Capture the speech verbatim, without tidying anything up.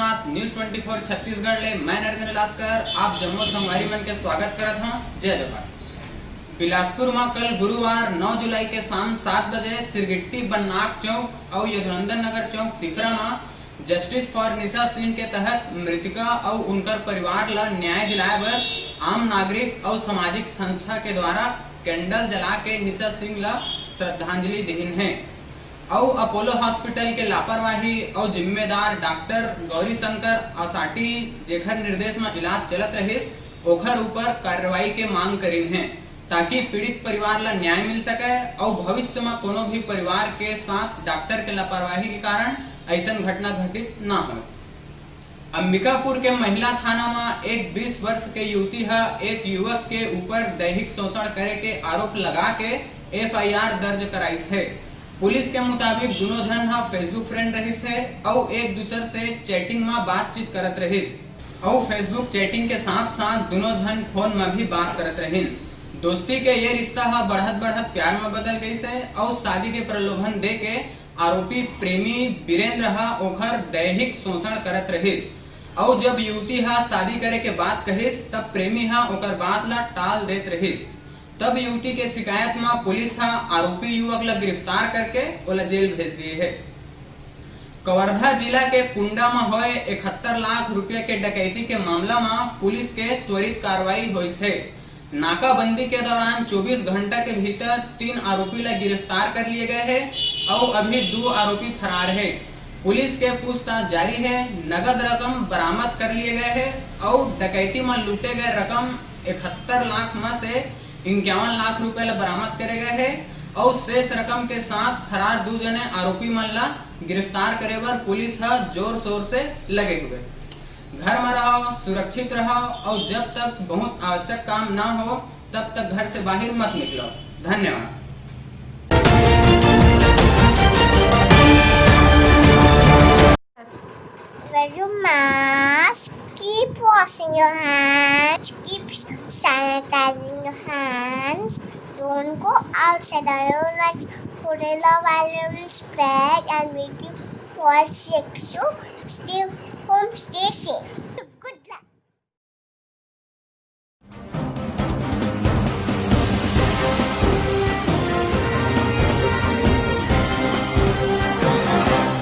साथ News twenty four Chhattisgarh ले मैं नरेंद्र लास्कर आप जम्मो संगवारी मन के स्वागत करत हूँ। जय जोहार। बिलासपुर में कल गुरुवार नौ जुलाई के शाम सात बजे सिरगिट्टी बननाक चौक और यदुनंदन नगर चौक तिफरा में Justice for निशा सिंह के तहत मृतका और उनकर परिवार ला न्याय दिलाए बर आम नागरिक और सामाजिक संस्था के द्वारा कैंडल जला के निशा सिंह ला श्रद्धांजलि देहिन है। अउ अपोलो हॉस्पिटल के लापरवाही अउ जिम्मेदार डॉक्टर गौरी शंकर आसाटी, जेखर निर्देश म इलाज चलत रहिस, ओखर ऊपर कार्रवाई के मांग करिन हे, ताकि पीड़ित परिवार ला न्याय मिल सके अउ भविष्य म कोनो भी परिवार के साथ डॉक्टर के लापरवाही के कारण अइसन घटना घटित ना होय। अंबिकापुर के महिला थाना म एक बीस वर्ष के युवती ह एक युवक के ऊपर दैहिक शोषण करे के आरोप लगा के एफआईआर दर्ज कराइस हे। पुलिस के मुताबिक दुनों झन ह Facebook फ्रेंड रहिस हे अउ एक दूसर से चैटिंग म बातचीत करत रहिस अउ Facebook चैटिंग के साथ साथ दुनों झन फोन म भी बात करत रहिन। दोस्ती के ये रिश्ता ह बढ़त बढ़त प्यार म बदल गइस हे अउ शादी के प्रलोभन दे के आरोपी प्रेमी बीरेंद्र ह ओखर दैहिक शोषण करत रहिस अउ जब युवती ह शादी करे के बात कहिस, तब प्रेमी ह ओकर बात ला टाल देत रहिस। तब युवती के शिकायत म पुलिस ह आरोपी युवक ला गिरफ्तार करके ओला जेल भेज दिए हे। कवर्धा जिला के कुंडा म होए इकहत्तर लाख रुपया के डकैती के मामला म पुलिस के त्वरित कार्रवाई होइस हे। नाकाबंदी के दौरान चौबीस घंटा के भीतर तीन आरोपी ला गिरफ्तार कर लिए गए हे अउ अभी दो आरोपी फरार हे। पुलिस के पूछताछ जारी हे। नगद रकम बरामद कर लिए गए हे अउ डकैती म लूटे गए रकम इकहत्तर लाख म से इक्यावन लाख रुपए ला बरामद करे गए हे अउ शेष रकम के साथ फरार दू जने आरोपी मन ला गिरफ्तार करे बर पुलिस ह जोर शोर से लगे हुए। घर में रहो, सुरक्षित रहो और जब तक बहुत आवश्यक काम ना हो तब तक घर से बाहर मत निकलो। धन्यवाद। Wear your mask, keep washing your hands, keep sanitizing your hands. Don't go outside alone, like Purella viral will spread and make you fall sick. So stay home, stay safe.